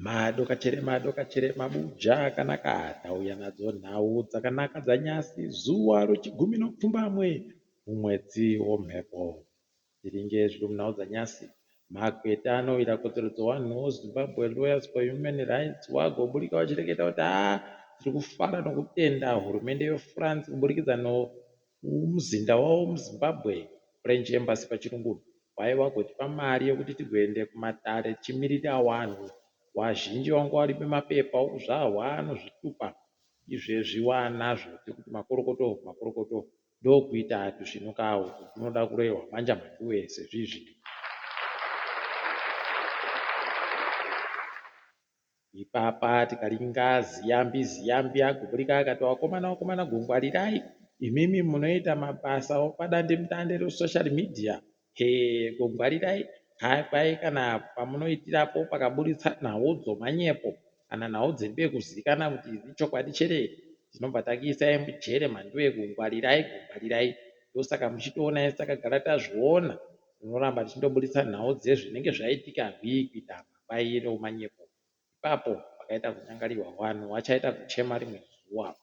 Madokachere madokachere mabuja akanaka tauya nadzo nhau dzakanaka dzanyasi zuva rechigumi nepfumbamwe mumwedzi womhepo. Tiringe zviri munhau dzanyasi. Magweta anowira kodzero dzevanhu Zimbabwe Lawyers for Human Rights vagoburika vachireketa kuti haa tiri kufara nokutenda hurumende yeFrance kuburikidza nomuzinda wavo muZimbabwe French Embassy pachirungu Kwai vagotipa mari yekuti tigoende kumatare tichimirira wanhu. Wazhinji wanga waripe mapepa okuzvarwa nozvitupa izvezvi waanazvo tikuti makorokoto makorokoto ndokuita tusvinuka uku kunoda kuroiwa manja mhanduwe sezvizvi. Ipapa tikaringa Ziyambi Ziyambi agoburika akati vakomana vakomana gongwarirai imimi munoita mabasa opadandemutande resocial media hee gongwarirai kwai kana pamunoitirapo pakaburitsa nhau dzomanyepo kana nhau dziribe kuzikana kuti ichokwadi chere tinobva takuisai mujere mhanduwe gongwarirai gongwarirai ndosaka muchitoona isu takagara tazviona tinoramba tichindoburitsa nhau dzezvinenge zvaitika vhii kuita makwai romanyepo ipapo pakaita kunyangariwa vanhu vachaita kuchema rimwe zuva.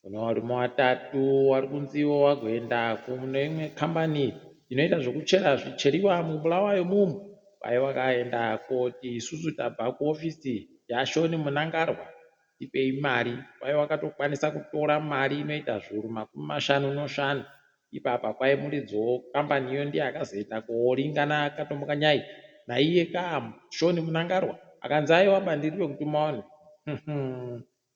Kune varume vatatu vari kunziwo vagoenda kune imwe kambani inoita zvekuchera zvicheriwa muBulawayo mumu. Kwai vakaenda koti isusu tabva kuhofisi yaShoni Munangarwa tipei mari. Kwai vakatokwanisa kutora mari inoita zviuru makumi mashanu noshanu. Ipapa kwai muridzi wekambani iyo ndiye akazoenda koringana katomukanyai naiye kaShoni Munangarwa akanzi aiwa bandiri rekutuma vanhu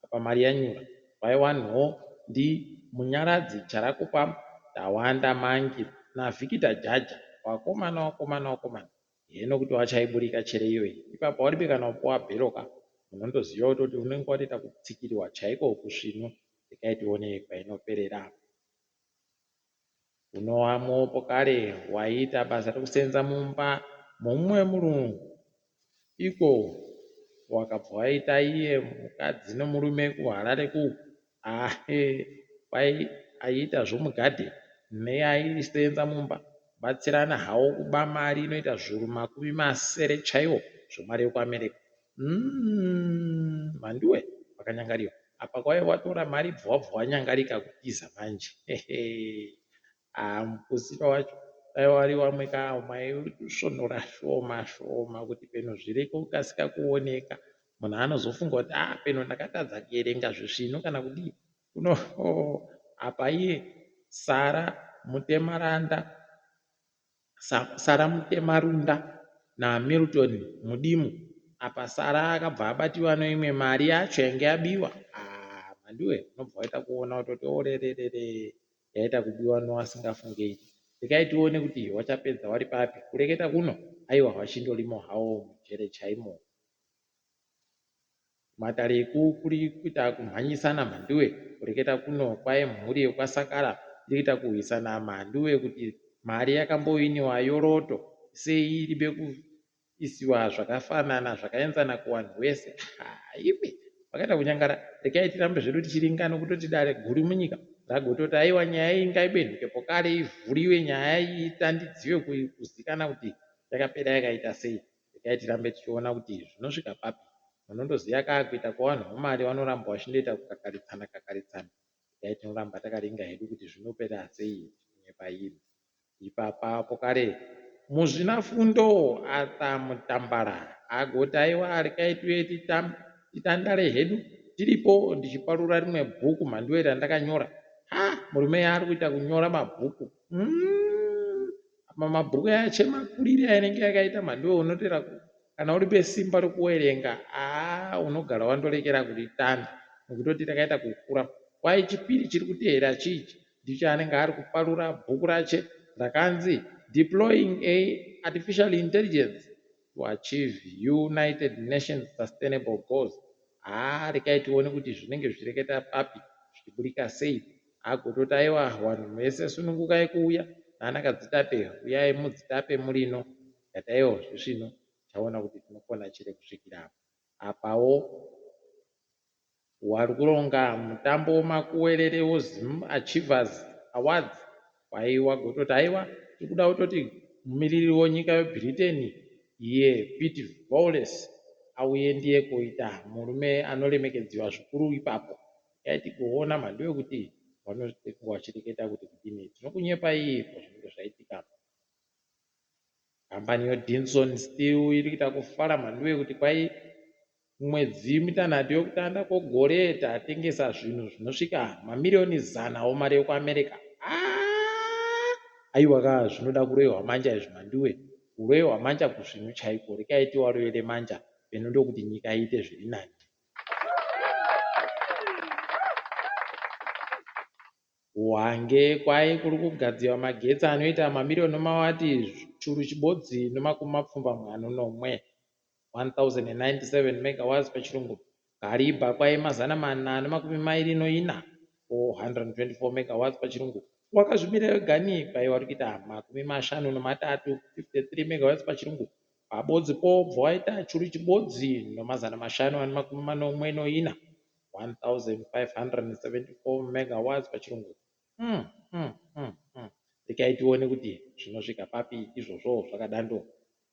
apa mari yanyura. Kwai vanhuwo ndi Munyaradzi Charakupa, Tawanda Mangi naVictor Jaja. Vakomana vakomana vakomana heno kuti vachaiburika chere iyoyi. Ipapa waribe kana kupuwa bhero ka unondoziva kutoti unenge watoita kutsikiriwa chaiko kusvinu. Regai tione kwainoperera. Unowamwopo kare waiita basa rekusenza mumba momumwe murungu iko wakabva waita iye mukadzi nomurume kuHarare ku ahe kwai aiita zvomugadheni neaisenza mumba kubatsirana hawo kuba mari inoita zviuru makumi masere chaiwo zvemari yekuAmerica. Umm Mhanduwe wakanyangariwa apa kwaive watora mari bva wabva wanyangarika kutiza manje haa mupusiro wacho dai wari wamwe ka maisvonora shoma shoma kuti peno zvireke kukasika kuoneka munhu anozofunga kuti ah peno ndakatadza kuerenga zvisvinu kana kudii kuno apa iye Sara Mutemaranda Sara Mutemarunda naMilton Mudimu apa Sara akabva abatiwa neimwe mari yacho yainge yabiwa haa Mhanduwe unobva waita kuona kutoti orererere yaita kubiwa noasingafungei regai tione kuti wachapedza wari papi kureketa kuno aiwa wachindorimo hawo mujere chaimo. Kumatare eku kuri kuita kumhanyisana mhanduwe kureketa kuno kwaye mhuri yekwaSakala iri kuita kurwisana mhanduwe kuti mari yakambowiniwa yoroto sei iribe kuisiwa zvakafanana zvakaenzana kuwanhu wese haa imi vakaita kunyangara rekai tirambe zvedu tichiringa nokutoti dare guru munyika ragototi aiwa nyaya iyi ngaibenhuke pokare ivhuriwe nyaya iyi itandidziwe kuzikana kuti yakapera yakaita sei Regai tirambe tichiona kuti zvinosvika papi. Munondoziva ka kuita kwevanhu vemari vanoramba vachindoita kukakaritsana kakaritsana. Regai tinoramba takaringa hedu kuti zvinopera sei kunyepa iri. Ipapa pokare muzvinafundo Arthur Mutambara agoti aiwa regai tiuye titandare hedu tiripo ndichiparura rimwe bhuku mhanduwe randakanyora. Ha murume ari kuita kunyora mabhuku. Mm. Apa mabhuku yacho makurire ainenge yakaita mhanduwe unotera kana uripe simba rokuwerenga haa unogara wandorekera kuritanda nokutoti rakaita kukura. Kwai chipiri chiri kuteera chiichi ndicho anenge ari kuparura bhuku rache rakanzi Deploying a Artificial Intelligence to Achieve United Nations Sustainable Goals. Haa rekai tione kuti zvinenge zvichireketa papi zvichiburika sei. Agototi aiwa vanhu mese sunungukai kuuya nana kadzitape uyai mudzitape murino ndikati aiwa zvisvino tichaona kuti tinokona chere kusvikira apa. Apawo wari kuronga mutambo wemakuwerere weZim Achievers Awards kwai wagototi aiwa tikuda kutoti mumiriri wenyika yeBritain Iye Pete Vowles auye ndiye kuita murume anoremekedziwa zvikuru ipapo. Regai tigoona mhanduwe kuti vanenge vachireketa kuti kudini. Tinokunyepai pazvinenge zvaitika. Kambani yeDinson Steel iri kuita kufara mhanduwe kuti kwai mwedzi mitanhatu yokutanga kwegore tatengesa zvinhu zvinosvika mamiriyoni zana omari yekuAmerica. Ah! Aiwa ka zvinoda kuroiwa manja izvi mhanduwe. Kuroiwa manja kusvinu chaiko. Regai tiwaroyere manja peno ndokuti nyika iite zviri nani. KuHwange kwai kuri kugadziwa magetsi anoita mamiriyoni mawati churu chibodzi nemakumi mapfumbamwe anonomwe, 1097 megawatts pachirungu. Kariba kwai mazana mana nemakumi mairi noina, 424 megawatts pachirungu. Wakazvimira wegani kwai wari kuita makumi mashanu nomatatu, 53 megawatts pachirungu. Pabodzi pobva waita churu chibodzi nomazana mashanu ane makumi manomwe noina, 1574 megawatts pachirungu. Mm, mm, mm, mm. Regai tione kuti zvinosvika papi izvozvo zvakadando.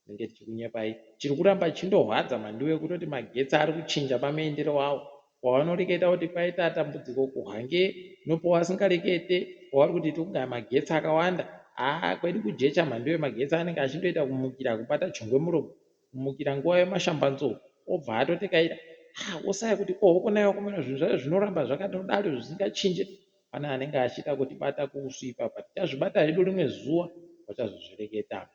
Tinenge tichikunyepai. Chiri kuramba chindorwadza mhanduwe kutoti magetsi ari kuchinja pamaendero awo. Pavanoreketa kuti paita tambudziko kuHwange nopawasingarekete pavari kuti tiri kugaya magetsi akawanda. Haa kwedu kujecha mhanduwe magetsi anenge achindoita kumukira kubata jongwe muromo. Kumukira nguva yemashambanzou obva atotekaira ah wosaya kuti ko hokonai vakomana zvinhu zvacho zvinoramba zvakatodaro zvisingachinje. Pane anenge achiita kutibata kuusu ipapa tichazvibata hedu rimwe zuva vachazozvireketa.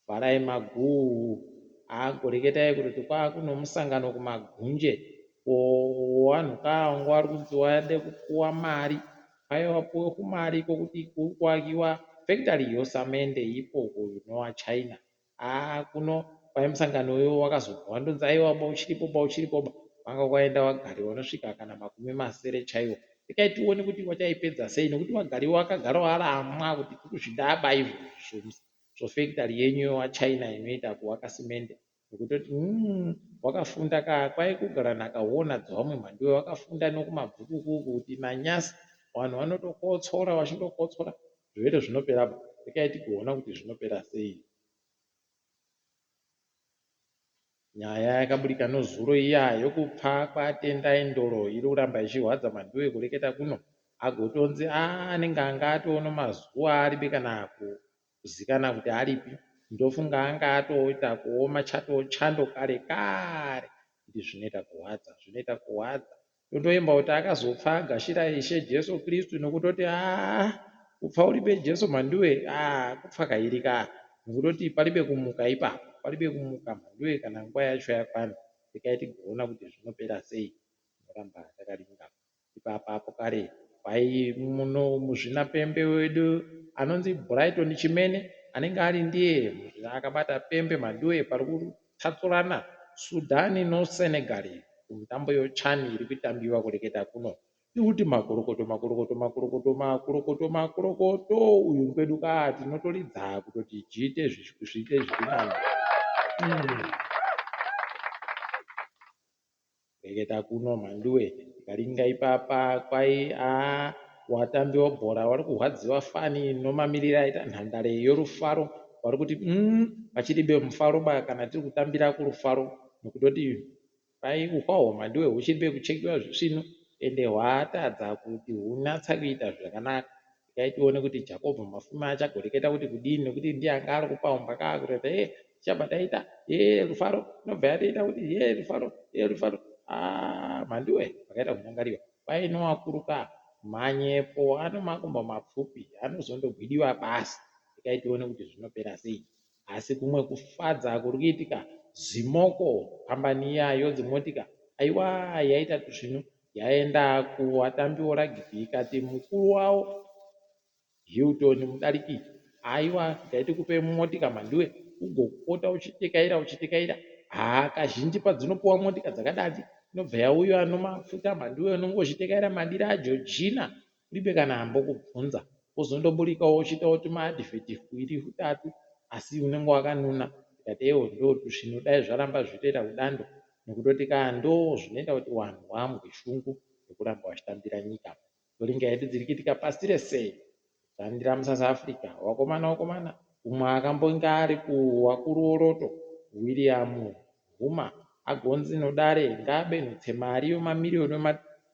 Farai Maguwu agoreketai kutoti kwakunomusangano kuMagunje ko wanhu kaa wanga wari kunzi wade kupuwa mari kwai wapuwe kumari kwokuti kuri kuakiwa factory yosamende ipo kunowa China haa kuno kwai musangano uyo wakazobva wandonzi aiwa ba uchiripo ba uchiripo ba kwanga kwaenda wagari wanosvika kana makumi masere chaiwo rekai tione kuti wachaipedza sei nokuti wagari wakagara waramwa kuti tikuzvidaba izvozvo zvofactory yenyu yowaChina inoita kuwaka simende Nekutoti umm wakafunda ka kwai kugara nhaka huona dzevamwe mhanduwe wakafunda nokumabvuku kuku kuti nanyasi vanhu vanotokotsora vachindokotsora zviwere zvinopera ba rekai tigoona kuti zvinopera sei. Nyaya yakaburika nozuro iya yokupfa kwaTendai Ndoro iri kuramba ichirwadza mhanduwe kureketa kuno agotonzi anenge anga atoono mazuva aribe kana kuzikana kuti aripi ndofunga anga atoita kuoma chato chando kare kare kuti zvinoita kurwadza zvinoita kurwadza tondoimba kuti akazopfa agashira Ishe Jesu Kristu nokutoti aa kupfa uripe Jesu mhanduwe aa kupfa kairi kaa nokutoti paribe kumuka ipapo paribe kumuka mhanduwe kana nguva yacho yakwana regai tigoona kuti zvinopera sei tinoramba takaringa. Ipapa apo kare kwai muno muzvinapembe wedu anonzi Brighton Chimene anenge ari ndiye muzvina akabata pembe mhanduwe pari kutatsurana Sudan noSenegal kumutambo yoCHAN iri kutambiwa kureketa kuno. Iri kuti makorokoto makorokoto makorokoto makorokoto makorokoto uyu kwedu kaa tinotoridza kutoti zviite zviite zviri nani. Reketa kuno Mhanduwe tikaringa ipapa kwai aa watambi webhora wari kurwadziwa fani nomamirire aita nhandare yorufaro wari kuti umm pachiribe mufaro ba kana tiri kutambira kurufaro nokutoti kwai uhwahwo Mhanduwe huchiribe kuchekiwa zvisvinu ende hwatadza kuti hunatsa kuita zvakanaka. Regai tione kuti Jakobho Mafume achagoreketa kuti kudini nekuti ndiye anga ari kupaumba kaa kutoita hee tichabva taita hee rufaro inobva yatoita kuti hee rufaro hee rufaro aa mhanduwe vakaita kunyangariwa paine wakuru kaa manyepo anomakumbo mapfupi anozondogwidiwa basi regai tione kuti zvinopera sei asi kumwe kufadza kuri kuitika Zimoko kambani iya yodzimotika aiwa yaita tusvinu Yaenda kuvatambi voragibhi ikati mukuru wavo Hilton Mudariki, Aiwa regai tikupe motika Mhanduwe ugopota uchitekaira uchitekaira. Haa kazhinji padzinopuwa motika dzakadai inobva yauyiwa nomafuta Mhanduwe unenge uchitekaira madira aJojina uribe kana ambokubvunza. Wozondoburikawo uchiitawo tumaadhivheti twuviri twutatu asi unenge wakanuna. Ndikati ewo ndotusvinu dai zvaramba zvichitoita kudando Nekutoti kaa ndoo zvinoita kuti wanhu wambwe shungu yekuramba wachitambira nyika. Toringa hedu dziri kuitika pasi rese. Kutandira muSouth Africa. Wakomana wakomana. Umwe akambonge ari kuwakuru woLotto, William Huma, agonzi nodare ngaabenhutse mari yemamiriyoni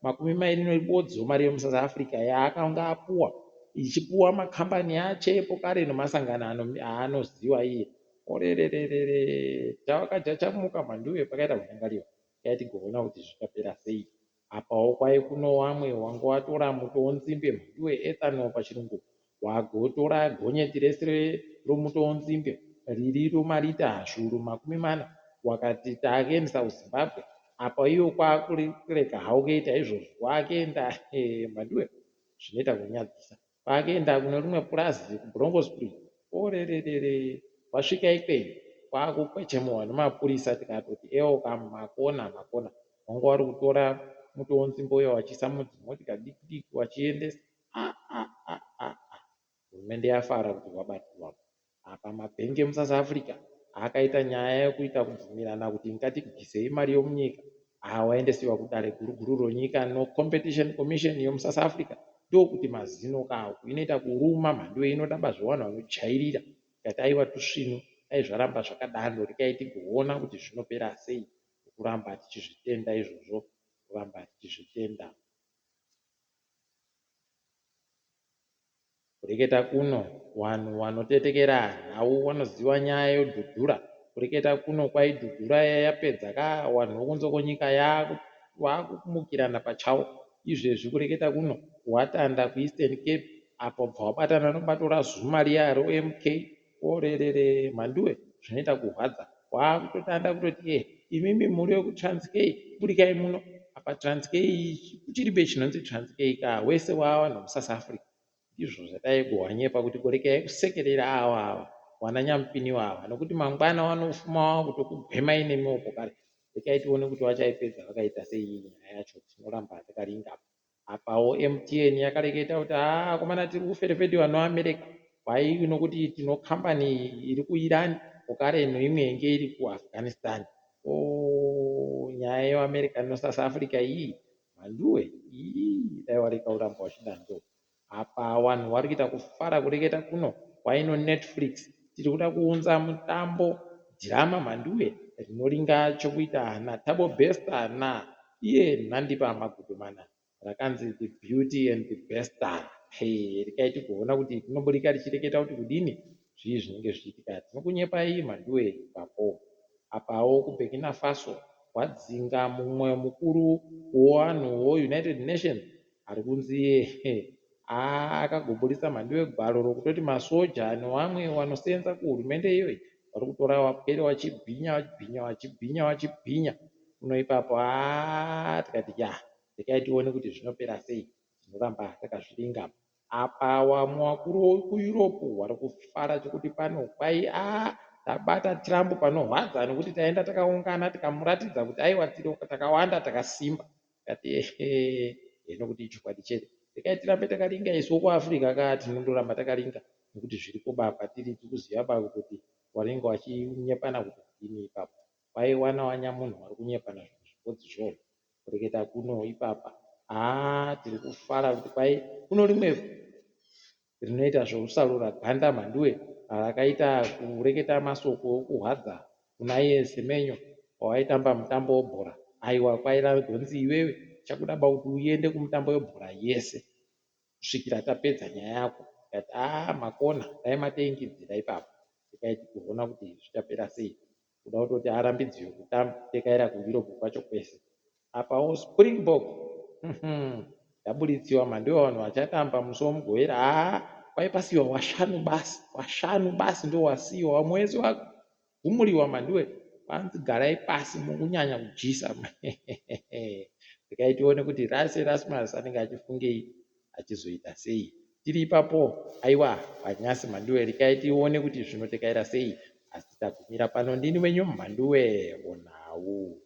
21 wemari yemuSouth Africa yaakanga apuwa ichipuwa makambani achepo kare nemasangano aanoziva iye. Orerererere chawakachachamuka mhanduwe pakaita kunyangariwa. Regai tigoona kuti zvichapera sei. Apawo kwai kuno wamwe wanga watora muto wonzimbe mhanduwe ethanol pachirungu wagotora gonyeti rese romuto wonzimbe riri romarita zviuru 40 wakati taakuendesa kuZimbabwe apa iwo kwakurega hawo kuita izvozvo wakuenda mhanduwe zvinoita kunyadzisa Kwakuenda kune rimwe purazi kuBronkhorstspruit orererere wasvika ikweyo kwakukwechemuwa nemapurisa tikatoti ewoka makona makona wanga wari kutora muto wenzvimbo uya wachiisa mudzimotika diki diki wachiendesa ah, ah, ah, ah. Hurumende yafara kuti wabatiwa. Apa mabhengi emuSouth Africa akaita nyaya yekuita kubvumirana kuti ngatibvisei mari yomunyika awaendesiwa kudare guru guru ronyika noCompetition Commission yomuSouth Africa ndokuti mazino kawo inoita kuruma mhanduwe inodaba zvevanhu vanojairira tikati aiwa tusvinu dai zvaramba zvakadaro regai tigoona kuti zvinopera sei kuramba tichizvitenda izvozvo kuramba tichizvitenda. Kureketa kuno wanhu wanotetekera nhau wanoziwa nyaya yoDhudhura. Kureketa kuno kwai Dhudhura yapedza ka wanhu wokunze kwenyika wakumukirana pachawo. Izvezvi kureketa kuno watanda kuEastern Cape apo bva wabatana nobato raZuma riya roMK orerere mhanduwe zvinoita kurwadza. Wakutotanda kutoti eh imimi muri vekuTranskei burikai muno. Apa Transkei kuchiribe chinonzi Transkei ka wese wavanhu vemuSouth Africa. Ndizvo zvataiguwanyepa kuti korekai kusekerera ava ava wana nyamupiniwa ava nokuti mangwana wanofuma wakutokugwemai nemiwo pokare. Rekai tione kuti vachaipedza vakaita sei nyaya yacho tinoramba takaringa. Apawo MTN yakareketa kuti haa akomana tiri kuferefetiwa noAmerica kwai nokuti tino kambani iri kuIran pokare noimwe yenge iri kuAfghanistan. Oh, nyaya yeAmerica noSouth Africa iyi Mhanduwe iyii dai wareka uramba uchidando. Apa wanhu wari kuita kufara kureketa kuno kwaino Netflix tiri kuda kuunza mutambo dhirama Mhanduwe rinoringa chokuita naThabo Bester na iye Nandipha Magudumana rakanzi The Beauty and the Bester. Hee rekai tigoona kuti rinoburika richireketa kuti kudini zvii zvinenge zvichiitika tinokunyepai Mhanduwe ipapo. Apawo kuBurkina Faso wadzinga mumwe mukuru wevanhu weUnited Nations ari kunzi iye akagoburitsa mhandu yegwaro rokutoti masoja nevamwe vanosenza kuhurumende iyoyi vari kutora vapwere vachibhinya vachibhinya vachibhinya vachibhinya kuno ipapo haa tikati ya rekai tione kuti zvinopera sei tinoramba takazviringa. Apa wamwe wakuru wekuEurope wari kufara chekuti pano kwai aa tabata Trump panorwadza nekuti taenda takaungana tikamuratidza kuti aiwa tiri takawanda takasimba. Tikati ehe nekuti ichokwadi chete. Rekai tirambe takaringa isu kuAfrica ka tinondoramba takaringa nekuti zviriko ba kwatiri tikuziva ba kuti wanenge wachinyepana kuti kudini ipapo. Kwai wana wanyamunhu wari kunyepana zvinhu zvibodzi zvoo. Kureketa kuno ipapa haa tiri kufara kuti kwai kuno rimwe rinoita zvokusarura ganda mhanduwe rakaita kureketa masoko okuhwadza kuna iye Semenyo pawaitamba mutambo webhora aiwa kwai ragonzi iwewe chakuda ba kuti uende kumutambo webhora yese kusvikira tapedza nyaya yako tikati aa makona dai mateingidzira ipapo tikaiti kuona kuti zvichapera sei kuda kutoti arambidzwe kutekaira kuEurope kwacho kwese. Apawo Springbok yaburitsiwa mhandu yevanhu vachatamba musi weMugovera haa kwai pasiiwa washanu basi washanu basi ndo wasiiwa vamwe wese wagumuriwa mhanduwe kwanzi garai pasi mukunyanya kudyisa regai tione kuti Rassie Erasmus anenge achifungei achizoita sei Tiri ipapo aiwa panyasi Mhanduwe rekai tione kuti zvinotekaira sei asi tagumira pano ndini wenyu Mhanduwe onhau.